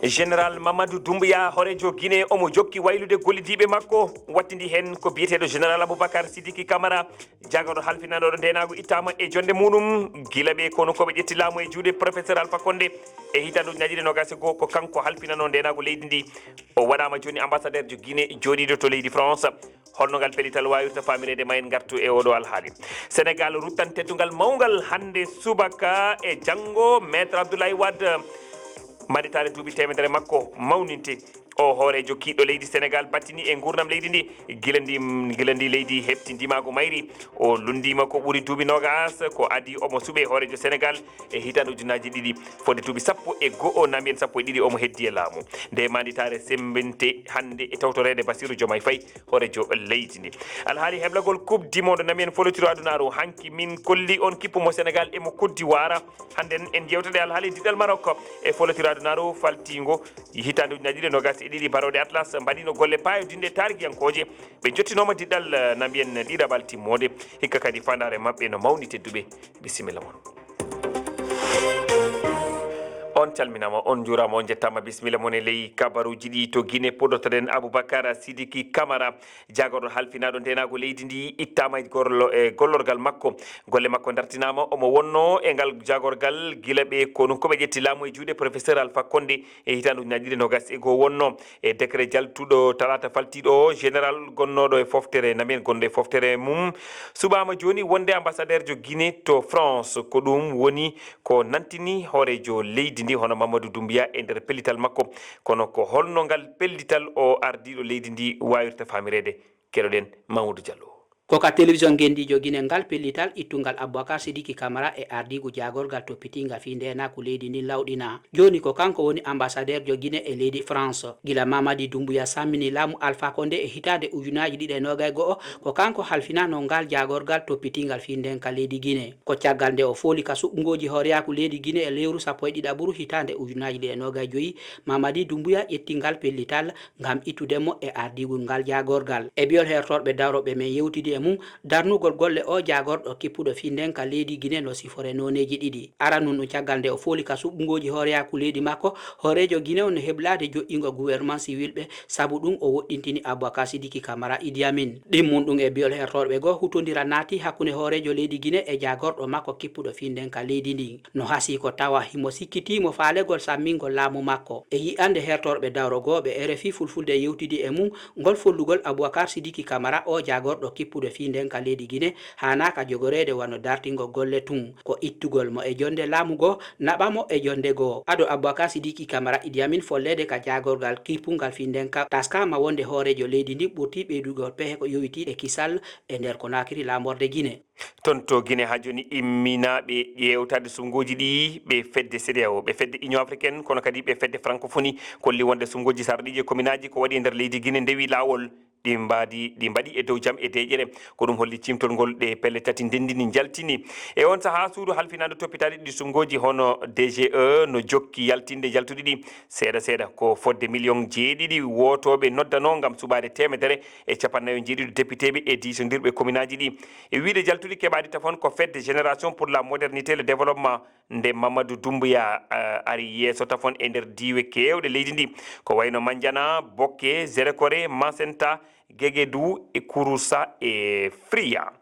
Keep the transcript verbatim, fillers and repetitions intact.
Général Mamadou Doumbouya, hooreejo Guinée, omo jokki waylude gollidiiɓe makko, wattindi heen ko biyeteeɗo Général Aboubacar Sidiki Camara, jagorɗo halfinanooɗo ndeenaagu ittaama e jonnde muuɗum, gila ɓe kono ko ɓe ƴetti laamu e juuɗe Professeur Alpha Condé e hitaande ujunaaji ɗiɗi e noogaas e goo, ko kanko halfinanoo ndeenaagu leydi ndi. O waɗaama jooni ambassadeurjo Guinée jooɗiiɗo to leydi France. Holno ngal pellital waawirta faamireede ma en ngartu e oɗo alhaali. Sénégal ruttan teddungal mawngal hannde subaka e janngo. Maître Abdoulaye Wade, mbaɗitaare duuɓi teemedere makko mawninte. O hooreejo kiiɗɗo leydi Sénégal battini e nguurndam leydi ndi. Gila ndi, gila ndi leydi heɓti ndimaagu mayri, o lunndiima ko ɓuri duuɓi noogaas, ko adii omo suɓee hooreejo Sénégal e hitaande ujunaaji ɗiɗi, fodde duuɓi sappo e go'o, na mbiyen sappo e ɗiɗi, omo heddi e laamu. Nde mbaɗitaare semmbinte hannde e tawtoreede Bassirou Diomaye Faye, hooreejo leydi ndi. Alhaali heblagol Coupe du Monde, na mbiyen folotiro adunaaru, hanki min kolli on kippu mo Sénégal e mo Côte d'Ivoire. Hannden en jewtat e alhaali diɗɗal Maroc e folotiro adunaaru faltiingo hitaande ujunaaji ɗiɗi e noogaas e ɗiɗi, barooɗe Atlas mbaɗiino golle paayodinɗe taarigiyankooje. Ɓe njottinooma diɗɗal, eh, na mbiyen ɗiɗaɓal timmoode. Hikka kadi faandaare maɓɓe no mawni, tedduɓe. Bisimilla mon. On calminaama, on njuuraama, on njettaama. Bisimilla mon e ley kabaruuji ɗi to Guinée. Puɗɗotoɗen Aboubacar Sidiki Camara, jagorɗo halfinaaɗo ndeenaagu leydi ndi, ittaama e gorlo-, e gollorgal makko. Golle makko ndartinaama, omo wonnoo e ngal jagorgal gila ɓe konu ko ɓe ƴetti laamu e juuɗe Professeur Alpha Condé e hitaande ujunaaji ɗiɗi e noogaas e goo wonnoo. E décret jaltuɗo talaata faltiiɗo o, général gonnooɗo e foftere, na mbiyen gonɗo e foftere mum, suɓaama jooni wonde ambassadeurjo Guinée to France. Ko ɗum woni ko nantini hooreejo leydi ndi, hono Mamadou Doumbouya, e nder pellital makko. Kono ko holno ngal pellital o ardiiɗo leydi ndi waawirta faamireede? Keɗoɗen Mamadou Diallo. Ko ka télévision ngenndiijo Guinée ngal pellital ittungal Aboubacar Sidiki Camara e ardiigu jaagorgal toppitiingal fii ndeenaaku leydi ndin lawɗinaa. Jooni ko kanko woni ambassadeurjo Guinée e leydi France. Gila Mamadi Doumbouya sammini laamu Alpha Condé e hitaande ujunaaji ɗiɗi e noogay go'o, ko kanko halfinanoo ngal jaagorgal toppitiingal fii ndeenka leydi Guinée. Ko caggal nde o fooli ka suɓngooji hooreyaaku leydi Guinée e lewru sappo e ɗiɗaɓuru hitaande ujunaaji ɗiɗi e noogay joyi, Mamadi Doumbouya ƴetti ngal pellital ngam ittude mo e ardiigu ngal jaagorgal. E bi'ol hertorɓe dawroɓe men yewtidi e mum, darnugol golle o jaagorɗo kippuɗo fii ndeenka leydi Guinée no sifore nooneeji ɗiɗi. Aranun ɗum caggal nde o fooli ka suɓngooji hooreyaaku leydi makko, hooreejo Guinée on no heblaade joƴƴingo gouvernement civil ɓe, sabu ɗum o woɗɗintini Aboubacar Sidiki Camara Idi Amin. Ɗimmun ɗum e bi'ol hertorɓe goo, hutondira naati hakkunde hooreejo leydi Guinée e jaagorɗo makko kippuɗo fii ndeenka leydi ndin. No hasii ko tawa himo sikkitii mo faalegol sammingol laamu makko. E yi'ande hertorɓe dawrogooɓe R F I Fulfulde yewtidi e mum, ngol follugol Aboubacar Sidiki Camara o jaagorɗo kippuɗo fii ndeenka leydi Guinée haanaaka jogoreede wano dartingol golle tun. Ko ittugol mo e jonnde laamu goo, naɓa mo e jonnde goo. Ado Aboubacar Sidiki Camara Idi Amin folleede ka jaagorgal kippungal fii ndeenka, taskaama wonde hooreejo leydi ndin ɓurtii ɓeydugol pehe ko yowitii e kisal e nder Conakry, laamorde Guinée. Ton to Guinée haa jooni imminaaɓe ƴeewtaade suɓngooji ɗi ɓe fedde CEDEAO, ɓe fedde Union Africaine, kono kadi ɓe fedde Francophonie, kolli wonde suɓngooji sarɗiiji e kominaaji ko waɗi e nder leydi Guinée ndewi laawol. Ɗi mbaadi, ɗi mbaɗi e dow jam e deeƴere. Ko ɗum holli cimtol ngol ɗe pelle tati ndenndi ndi njaltini. E on sahaa, suudu halfinaandu toppitaade ɗi suɓngooji hono D G E no jokki yaltinde njaltuɗi ɗi seeɗa seeɗa. Ko fodde miliyon jeeɗiɗi wootooɓe noddanoo ngam suɓaade teemedere e cappannayo njeeɗiɗo depiteeɓe e diisondirɓe kominaaji ɗi. E wiyde jaltuɗi keɓaaɗi tafon ko fedde Génération pour la Modernité et le Développement, nde Mamadou Doumbouya, eh, ari yeeso tafon e nder diiwe keewɗe leydi ndi, ko wayno Mandiana, Boké, Zérékoré, Macenta, Guéguédou e Kouroussa e Fria.